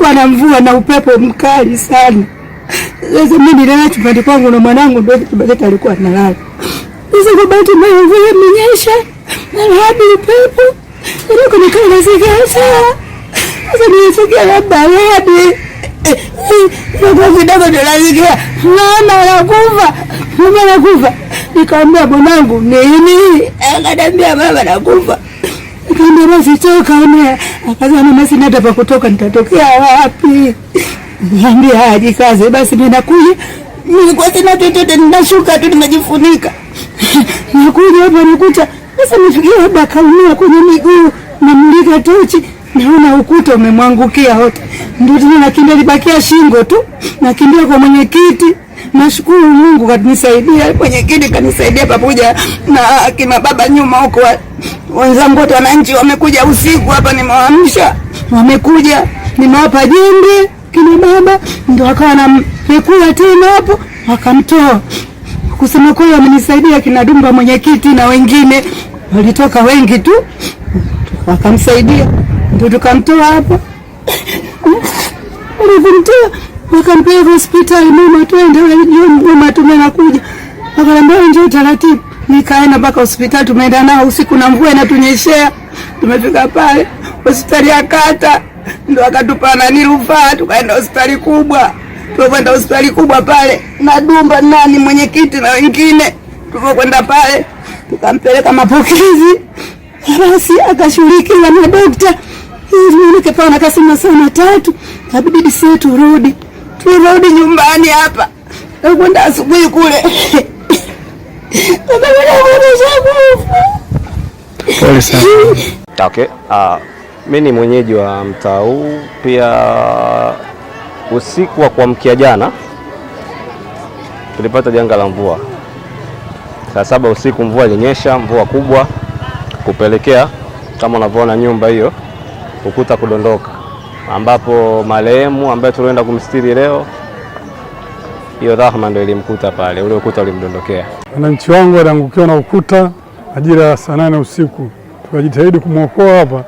Kulikuwa na mvua na upepo mkali sana. Sasa mimi nilala chumbani kwangu na mwanangu ndio chumba alikuwa analala. Sasa kwa bahati mbaya mvua imenyesha na hadi upepo. Ndio nikawa nasikia sasa. Sasa nilisikia labda hadi ndio kidogo ndio nasikia mama anakufa, mama anakufa. Nikamwambia mwanangu nini? Akaniambia mama anakufa. Nikamwambia basi toka ona. Akasema mama sina hata pa kutoka, nitatokea wapi? Niambia ajikaze basi, mimi nakuja. Nilikuwa sina chochote, ninashuka tu nimejifunika. Nakuja hapa nikuta sasa nifikia labda kaumia kwenye miguu, namulika tochi naona ukuta umemwangukia wote. Ndio tena nakimbia, libakia shingo tu, nakimbia kwa mwenyekiti. Nashukuru Mungu kanisaidia, mwenyekiti kanisaidia pamoja na akina baba nyuma huko, wenzangu wote wananchi wamekuja usiku hapa, nimewaamsha, wamekuja, nimewapa jembe kina baba, ndio akawa nampekua tena hapo, wakamtoa. Kusema kweli, wamenisaidia kina Dumba mwenyekiti na wengine walitoka wengi tu, wakamsaidia, ndio tukamtoa hapo. Walivyomtoa wakampeleka hospitali, mama twende, mama tumenakuja, akaniambia njoo taratibu. Nikaenda mpaka hospitali, tumeenda nao usiku na mvua inatunyeshea. Tumefika pale hospitali ya kata, ndo akatupa nani rufaa, tukaenda hospitali kubwa. Tumekwenda hospitali kubwa pale na Dumba nani mwenyekiti na wengine, tumekwenda pale tukampeleka mapokezi, basi akashughulikiwa na dokta. Nikapana kasema saa matatu, kabidi sisi turudi, turudi nyumbani hapa kwenda asubuhi kule. Pole sana. Okay. Mi ni mwenyeji wa mtaa huu pia. Usiku wa kuamkia jana tulipata janga la mvua saa 7 usiku, mvua ilinyesha, mvua kubwa kupelekea kama unavyoona nyumba hiyo ukuta kudondoka, ambapo marehemu ambaye tulienda kumstiri leo, hiyo rahma ndio ilimkuta pale, ule ukuta ulimdondokea. Wananchi wangu waliangukiwa na ukuta majira ya saa 8 usiku, tukajitahidi kumwokoa hapa,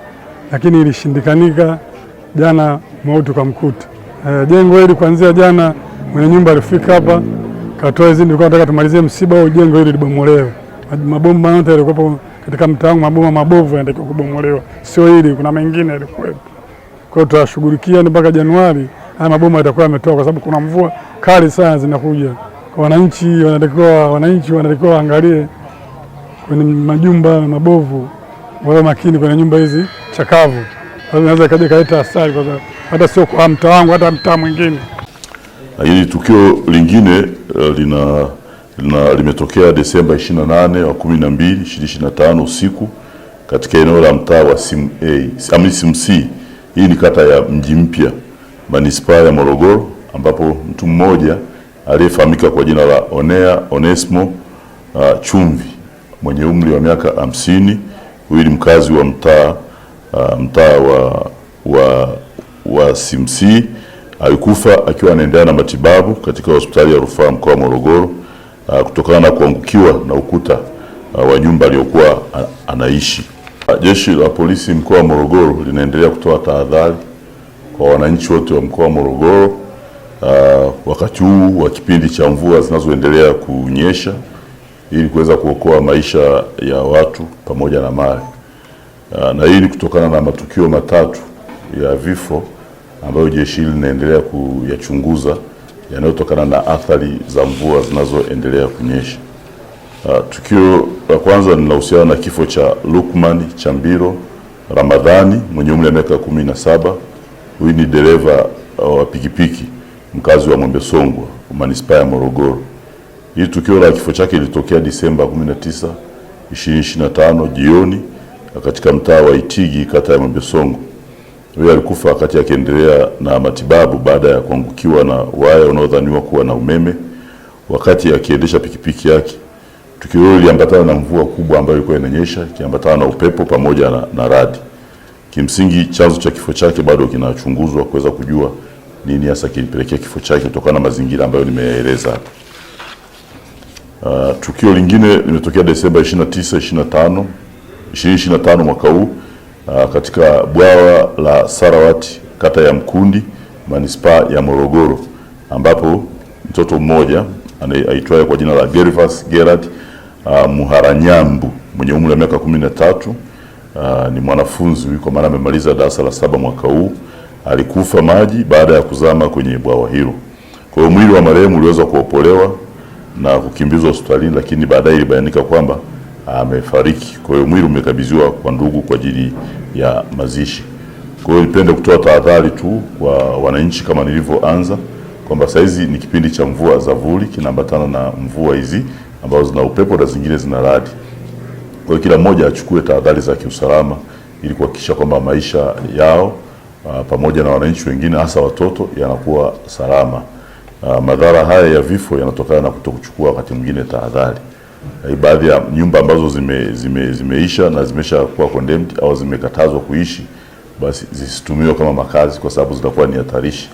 lakini ilishindikanika. Jana mauti ukamkuta. Jengo hili kuanzia jana mwenye nyumba alifika hapa katoa hizi, nilikuwa nataka tumalizie msiba au jengo hili libomolewe. Mabomba yote yalikuwa katika mtaa wangu, maboma mabovu yanatakiwa kubomolewa, sio hili, kuna mengine yalikuwepo. Kwa hiyo tutashughulikia mpaka Januari haya maboma yatakuwa yametoka, kwa sababu kuna mvua kali sana zinakuja. Kwa wananchi wanatakiwa waangalie kwenye majumba mabovu, wawe makini kwenye nyumba hizi chakavu, inaweza ikaja kaleta hasara, kwa sababu hata sio kwa mtaa wangu, hata mtaa mwingine. Lakini tukio lingine limetokea Desemba 28 wa 12 2025 usiku katika eneo la mtaa wa Sim A, Sim C. Hii ni kata ya Mji Mpya, manispaa ya Morogoro, ambapo mtu mmoja aliyefahamika kwa jina la Onea Onesmo Chumvi mwenye umri wa miaka 50, huyu ni mkazi wa mtaa wa Sim C, alikufa akiwa anaendelea na matibabu katika hospitali ya rufaa mkoa wa Morogoro kutokana na kuangukiwa na ukuta wa nyumba aliyokuwa anaishi. Jeshi la polisi mkoa wa Morogoro linaendelea kutoa tahadhari kwa wananchi wote wa mkoa wa Morogoro wakati huu wa kipindi cha mvua zinazoendelea kunyesha ili kuweza kuokoa maisha ya watu pamoja na mali. Na hii ni kutokana na matukio matatu ya vifo ambayo jeshi hili linaendelea kuyachunguza yanayotokana na athari za mvua zinazoendelea kunyesha. Tukio la kwanza linahusiana na kifo cha Lukman Chambiro Ramadhani mwenye umri wa miaka 17. Huyu ni dereva wa pikipiki mkazi wa Mwembe Songwe, manispaa ya Morogoro. Hili tukio la kifo chake lilitokea Disemba 19, 2025 jioni katika mtaa wa Itigi kata ya Mwembe Songwe. Huyu alikufa wakati akiendelea na matibabu baada ya kuangukiwa na waya unaodhaniwa kuwa na umeme wakati akiendesha pikipiki yake. Tukio hilo liliambatana na mvua kubwa ambayo ilikuwa inanyesha ikiambatana na upepo pamoja na radi. Kimsingi chanzo cha kifo chake bado kinachunguzwa kuweza kujua nini hasa kilipelekea kifo chake kutokana na mazingira ambayo nimeeleza hapa. Tukio lingine limetokea Desemba 29, 2025 mwaka huu katika bwawa la Sarawati kata ya Mkundi manispaa ya Morogoro, ambapo mtoto mmoja aitwaye kwa jina la Gervas Gerard Muharanyambu mwenye umri wa miaka 13, ni mwanafunzi kwa maana amemaliza darasa la saba mwaka huu, alikufa maji baada ya kuzama kwenye bwawa hilo. Kwa hiyo mwili wa marehemu uliweza kuopolewa na kukimbizwa hospitalini, lakini baadaye ilibainika kwamba amefariki. Kwa hiyo mwili umekabidhiwa kwa ndugu kwa ajili ya mazishi. Kwa hiyo nipende kutoa tahadhari tu kwa wananchi kama nilivyoanza kwamba saizi ni kipindi cha mvua za vuli kinaambatana na mvua hizi ambazo zina upepo na zingine zina radi. Kwa hiyo kila mmoja achukue tahadhari za kiusalama ili kuhakikisha kwamba maisha yao pamoja na wananchi wengine hasa watoto yanakuwa salama. Madhara haya ya vifo yanatokana na kutokuchukua wakati mwingine tahadhari. Baadhi ya nyumba ambazo zimeisha na zimeshakuwa condemned au zimekatazwa kuishi, basi zisitumiwe kama makazi kwa sababu zitakuwa ni hatarishi.